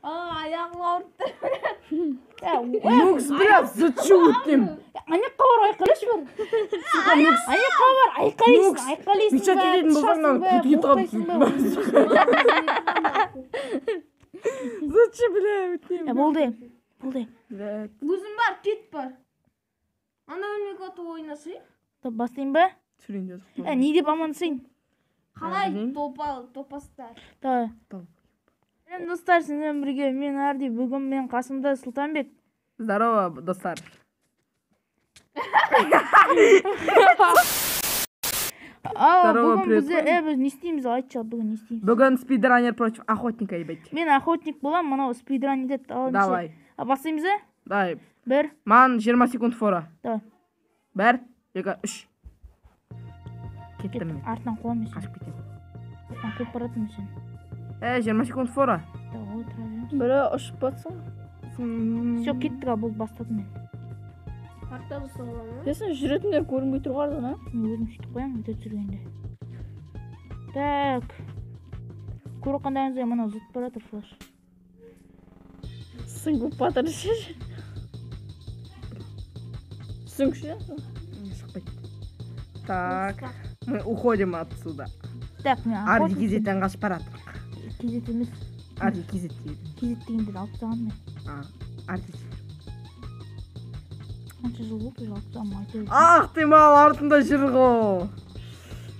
Аяғым ауырып тұр. Нукс, бля, зачем өтем? Аяққа бар, айқайлашы бар. Аяққа бар, айқайлайсың, айқайлайсың. Мечтать ететін болсаң, мынаны көтіңе тығып. Зачем, бля, өтем? Болды, болды. Өзім бар, кет бар. Ана өлмек ату ойнасы. Бастайын ба? Түсірейін дедік. Не деп амандасайын? Қалай топастар? Давай. Сәлем достар, сіздермен бірге мен Арди, бүгін мен қасымда Сұлтанбек. Здорово, достар. Ал, бүгін бізде, біз не істейміз, айтшы, бүгін не істейміз? Бүгін спидранер против охотника, ебать. Мен охотник болам, мынау спидранер деді. Давай. Бастаймыз ба? Давай. Бір. Маған 20 секунд фора. Давай. 1, 2, 3. Кеттім мен. Артынан қуамын мен сені. Қашып кетемін. Артынан қуып баратырмын сені. 20 секунд фора. Давай, отыра береміз. Бірі ұшып батсың. Все, кеттік, ал, болды, бастадым мен. Артта болса бола ма? Сен жүретіндер көрінбей тұр ғой ардан, а? Мен өзім сөйтіп қоямын, өте түсіргенде. Так. Көріп қандайыңыздай мынау зыт баратыр флаш. Сіңгіп батыр ше. Сіңгші? Шықпайды. Так, мы уходим отсюда. Так, мен Арди кезеттен қашып баратырық. Кезет емес. Арди кезет дейді. Кезет дегенді алып тастаған мен. Арди. Қанша жыл болды уже алып тастағаным, айта берсең. Ах ты мал, артында жүр ғой.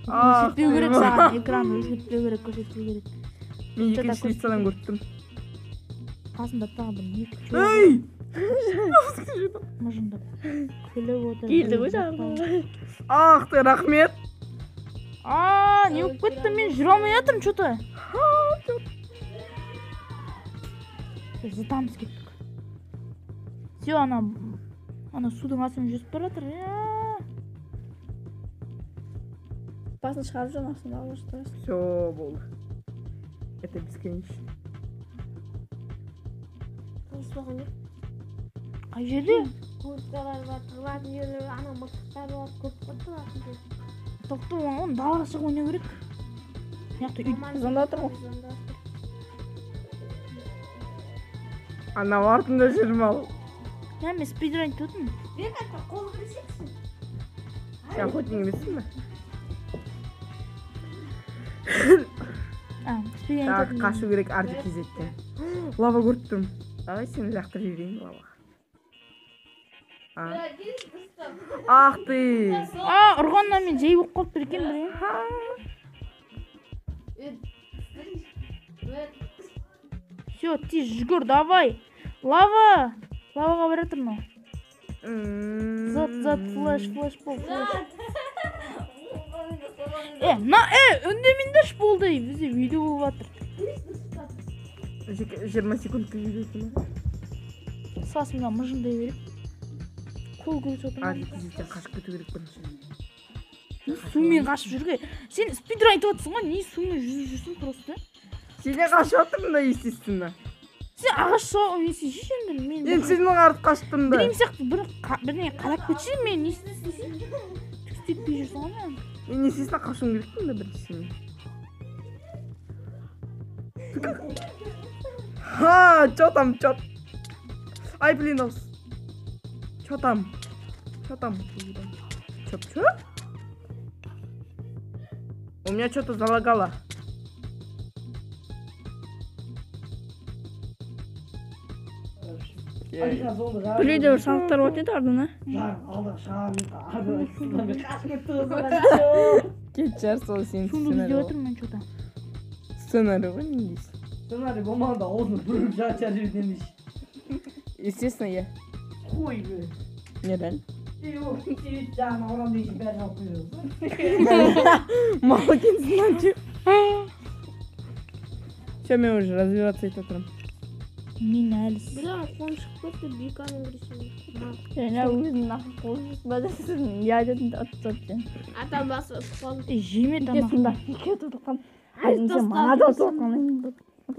Көрсетпеу керек саған, экран өзгертпеу керек, көрсетпеу керек. Мен екінші лицадан көріп тұрмын. Қасында тағы бір екі чувак. Ей! Мыжыңдап күліп отыр. Келді ғой саған. Ах ты, рахмет. А, не болып кетті, мен жүре алмай жатырмын что-то. Зытамыз кеттік. Все, ана судың астымен жүзіп бара жатыр. Басын шығарып жүр, астында алып жатыр. Все, болды. Это бесконечно. Қай жерде? Курткалар бар, тығылатын жерлер бар, ана мылтықтар бар, көп қой тығылатын жер. Тоқты, оны далаға шығып ойнау керек. Мына жақта үй. Звондап отыр ғой. Анау артында жүр мал. Я, мен спидран айтып отырмын. Бек, ата, қол кірісесің. Сен охотник емессің бе? Спидран Так, айтып отырмын. қашу керек Арди кезеттен. Лава көріп тұрмын. Давай сені лақтырып жіберейін лаваға. Ах ты! А, ұрғаннан мен жай болып қалып тұр екен біреу. Все, тез жүгір, давай. Лава! Лаваға бара жатыр мынау. Зат, зат, флеш, флеш бол, флеш. На, үндемеңдерші болды, бізде видео болып жатыр. 20 секунд видео. Сасымда мыжыңдай беріп. Қол көрсетіп отырмын. Арди кезеттен қашып кету керек бірінші. Сумен қашып жүрге. Сен спидран айтып отырсың ғой, не сумен жүзіп жүрсің просто? Сенен қашып жатырмын да, естественно. Сен ағаш соғып несі жейсің енді, мен Енді сенің артып қашып тұрмын да. Білмеймін сияқты, бірдеңе қарап кетші, мен не істейсің? Түк істетпей жүрсің ғой маған. Мен естественно қашуым керекпін да бірінші сенен. Ха, чё там, чё? Ай, блин, дауыс. Чё там? Чё там? Чё, чё? У меня чё-то залагало. Бір үйде бір сандықтар болатын еді ардан, а? Кет шығар сол сенің Сундук сценарий іздеп ғой. отырмын мен чё-то. Сценарий ғой, не дейсің? Сценарий болмағанда аузын бүріп жатар жерден дейсің. Естественно, я. Қой бе. Не, реально. Ей, ол себет жағын ауырам деген бәрін алып қояды. Мал екенсің, значит. Всё, мен уже развиваться етіп отырмын. Мен әлі Бля, қолым шығып кетті, биканың күресіне. Және өзінің нақыл қолы шығып не айтатынын ұтып тастады сен. Атам басы ұтып қалды. Жеме тамақ. Сонда екеуі ұтып қалды. Сен маған да ұтып қалдың.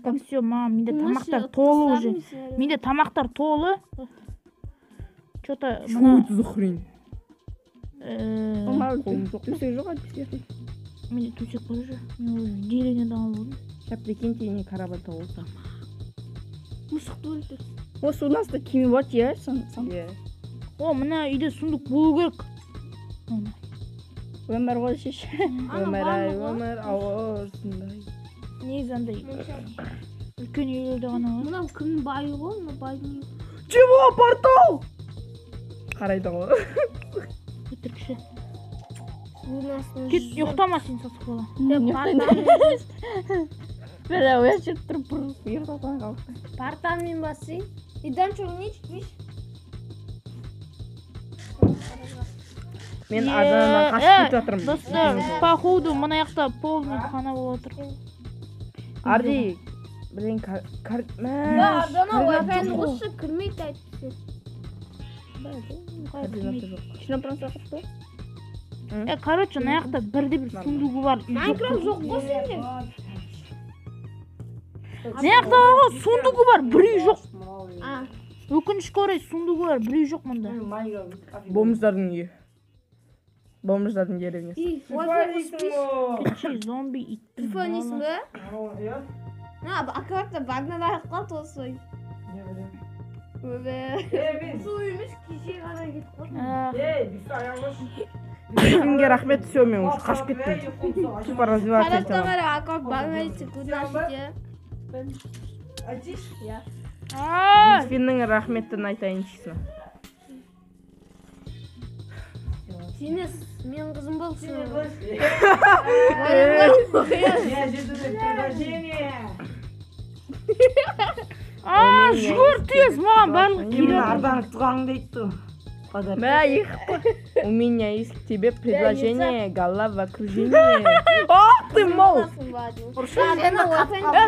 Так, всё, маған менде тамақтар толы уже. Менде тамақтар толы. Чё-то Что мына, это за хрень? Қолым жоқ. Төсек жоқ, әйтпесе ертең. Менде төсек бар уже. Мен уже деревнядан алып алдым. Сейчас, прикиньте, не корабль толса. Мысықты өлтір. О, судың астында кеме болады, иә? Иә. О, мына үйде сундук болу керек. Өмір ғой шеш. Өмір ай, өмір ауырсындай. Негізі андай үлкен үйлерде ғана ғой. Мынау кімнің байы ғой? Мына байдың үйі. Чего, портал? Қарайды ғой. Өтірікші. Судың астында Кет, ұйықтама сен, сасық бала. Бля, оян жүріп тұрып бір ұйықтап қалды. Порталмен басайын. И дальше не видишь? Мен Арданадан қашып кетіп жатырмын. Достар, походу мына жақта полный хана болып отыр. Арди, блин, Да, Ардана Wi-Fi-ні қосшы, кірмейді әйтпесе. Координаты жоқ. Шын просто. Короче, мына жақта бірде бір сундугы бар. Майнкрафт жоқ қой сенде. Мына жақта бар ғой, сундугы бар, бір үй жоқ. А, Өкінішке орай сундугы бар, бір үй жоқ мұнда. Бомждардың үйі. Бомждардың деревнясы. и Wi-Fi қосып Кетші, зомби иттің Телефон несің баласы. бе? На, аккаунтта багнан аяқ қалды осы. Өбе. Су емес, кеше ғана кетіп қалды. Сенге рахмет, все, мен уже қашып кеттім. Тупо развиваться Қарап та етемін. қара, аккаунт багнан кетсе көзін. Финнің рахметін айтайын честно. Сені мен қызым болсын. Жүгір тез, маған барлық Именно келеді. Арданың туғаныңды айтты. Мә, У меня есть к тебе предложение, головокружение. А, ты мол!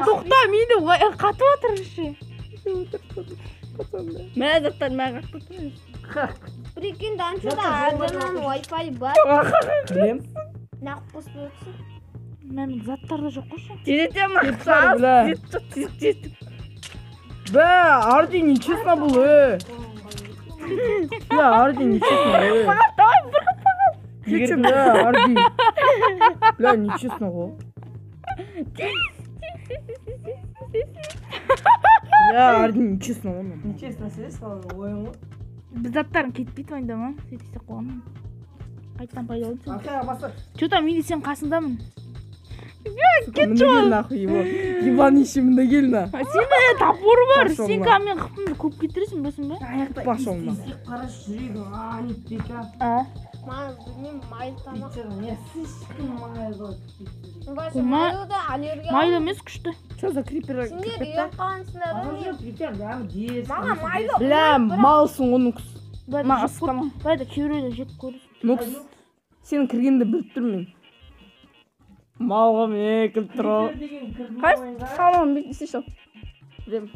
Тоқта, мені қатып отыр ше. Мә, заттар мә қақпы. Прикинь, Данчода Ардананың Wi-Fi бар. Білем. Нақ қосып өтсін. Мә, мен заттар да жоқ қой ше. Тездетемін. Бля. Бә, Арди нечестно был, э. Бля, Арди нечестно, э. Че, бля, Арди. Бля, нечестно ғой. Бля, Арди нечестно ғой. Нечестно сіз ойын ғой. Біз заттарың кетпейді ойында ма? Сөйтсе қуамын. Қайтадан пайда болды сен. Арқаға басып. Че там, мен де сенің қасыңдамын. Міне нахуй его. Ебанище, мында кел на. Сенде топор бар. Пошел Сен на. камен қыпыңды көп кетіресің, білесің бе? Пошел на. Қарашы, жүрегің ани дейді. А. Маған білмеймін, майлы тамақ. Пиццаның не слишком майлы. Вообще, майлы да аллергия. Майлы емес, күшті. Че за крипер? Сендер үйреніп қалғансыңдар ғой. Маған майлы. Бля, малсың ғой, Нукс. Былай Маған да жеп көр. ыстама. Былай да кейбіреулер жеп көресің. Нукс, сен кіргенді біліп тұрмын мен. Малға мен кіріп тұр ғой. Қайсы? Салон істеші. Білем.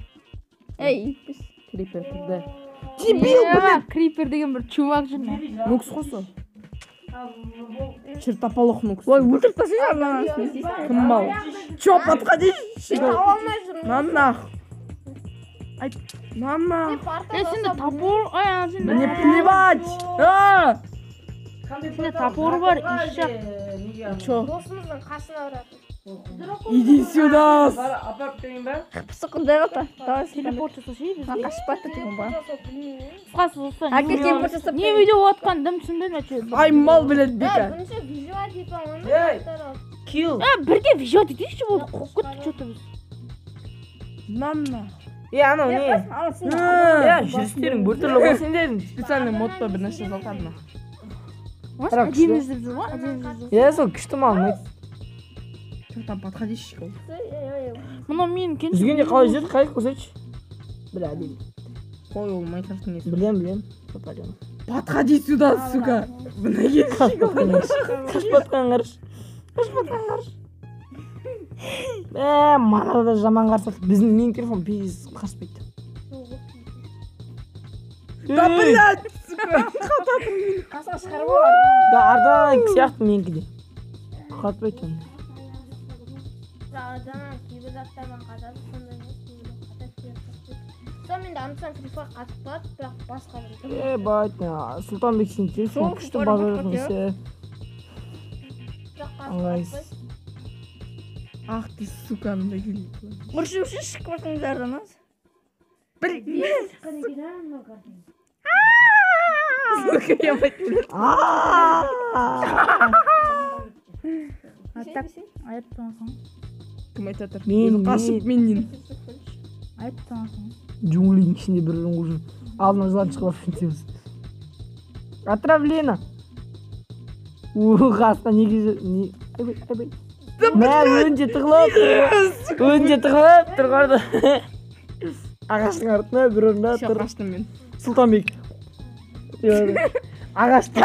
Ей, Крипер кірді. Дебил, блин! Крипер деген бір чувак жүр ме? Нукс қой сол. Чертополох Нукс. Ой, өлтіріп тастайсың Арданасын. Кім мал? Че, подходи? Таба алмай жүрмін. На нах. На нах. Сенде топор, ай, сенде Мне плевать! А! Сенде топор бар, ишак. Че? Досымыздың қасына баратын. Иди сюда! Апарып берейін ба? Қыпсы құндай қалта. Давай, Телепорт жасаса бізге. Қашып батты деген ба. Қысқасы достар. Әке телепорт жасап Не видео отқан дым түсінбедім әйтеуір. Ай, мал блядь, бека. Бірінші вижуал типа оны. Ей! Килл. Бірге вижуал етейікші болды. Қуып кеттік че-то біз. На нах. Е, анау не? Е, жүрістерің біртүрлі ғой сендердің. Специальный мод па бір нәрсе салған нах. Бірақ Әдемі күшті. іздеп жүр ғой, әдемі іздеп жүр. Е, сол күшті мал. Че там, подходи, щекол. Мынау менің кеншім. Жүзгенде қалай жүзеді, қалай көрсетші. Бля, әдемі. Қой, ол Майнкрафттың несі. Білем, білем. Попадем. Подходи сюда, сука. Мына кел, щекол. Қашып батқан қарашы. Қашып батқан қарашы. Мә, манада жаман қарсы. Біздің менің телефон пиздец қашпайды. Да, блядь, сука. Қасқа шығарып ал. Да, Арда сияқты менікі де. Қатпайды онда. Ардананың кейбір заттардан қатады, сондай емес, кейбіреу қатады, кейбіреу қатпайды. Сол менде анда-санда Free Fire қатып қалады, бірақ басқа бір. Е, байт, Сұлтанбек сен телефон Сол күшті бар базар қатты, несі. Бірақ қатып Ыңғайсыз. қатпайды. Ах ты, сука, мында кел. Ұршы ұршы шығып жатқаныңыз Арданас. Блин. Сука, я мать. А так, айыптансың. Кім айтып жатыр? Мен қашып менен. Айыптансың. Джунглидің ішінде бір бірін қуып жүріп, алдына жылан шығып алып сөйтеміз. Отравлено. Қасқа неге не айбай айбай. Мә, өңде тығылып, өңде тығылып тұр қарды. Ағаштың артына бір орында Все, тұр. қаштым мен. Сұлтанбек. Ағашты.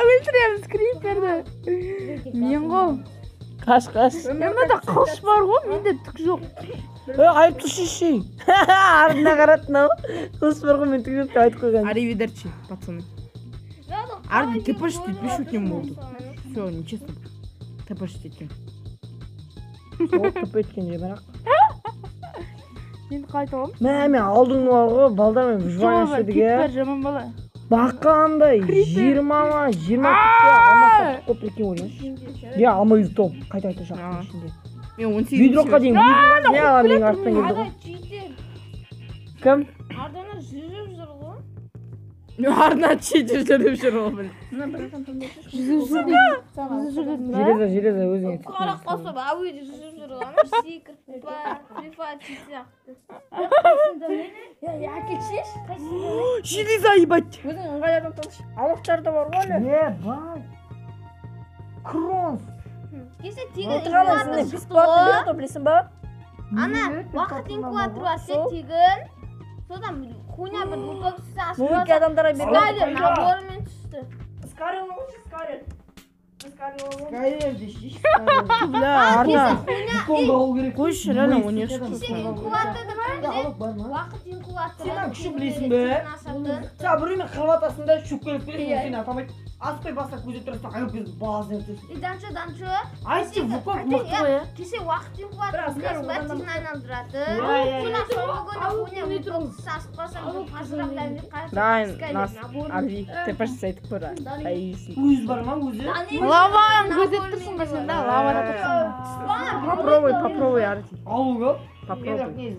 Өлтіреміз криперді. Мен ғой. Қаш, қаш. Мынада қылыш бар ғой, менде түк жоқ. Айып түшіші. Артына қарады мынау. Қылыш бар ғой, мен түк жоқ деп айтып қойған. Аривидерчи, пацаны. Арди, ты почти пишут не могут. Все, нечестно. Ты почти еткен. Сол тып еткен же бірақ. Енді қалай табамыз? Мә, мен алдыңғы бар ғой, балдармен выживание Жоқ, істедік, кит бар, иә. жаман бала. Баққандай 20 ма, 20 түпке алмас таптық қой, прикинь ойлашы. Иә, алма үйіп топ, қайта-қайта шақтың ішінде. Мен 18 Ведроққа дейін өзім не ала менің арттан келді ғой. Кім? Ардана жүзіп жүр ғой. Арна читер жүріп жүр ғой, блин. Жүзіп жүр дейді. Жүзіп жүр дедің ба? Железо, железо өзіңе. Қарап қалса, әуеде жүзіп жүр ғой. Ана секіріп па, Free Fire сияқты. Железо, ебать. Өзің ыңғайлы адам табыш. Алықтар да бар ғой әлі. Ебать. Кронс. Кеше тегін Отырған инкубатор өзіне шықты бесплатно ғой. береді ғой, білесің ба? Ана уақыт инкубатор бар, сен тегін. Содан хуйня бір лутбокс ашып Мөңке адамдарға береді. Скайлер наборымен түсті. Бля, Арна. Иконды алу керек. Қойшы, реально ойнайықшы. Кеше инкубаторды Алып бар ма? уақыт инкубаторы. Сен ана күші білесің бе? Сен біреумен қырып атасың да шөп келіп келесің, сені атамайды. Аспай баста көздеп тұрасың, айналып келіп басын өтесің. И данчо, данчо. Айтшы, вукок мықты ғой, иә? Кеше уақыт инкубатор білесің ба, тегін айналдырады. Иә, иә, Содан соңғы күні хуйня лутбокс ашып қалсам, бір қашырақ дәмдеп қарасам, Давай, Скайлер нас, наборымен Арви, ты почти айтып көр. Айсың. Өз бар ма өзі? Лаваны көздеп тұрсың ба сен да? Лавада тұрсың ба? Попробуй, попробуй, Арди. Алу көп. Попробуй.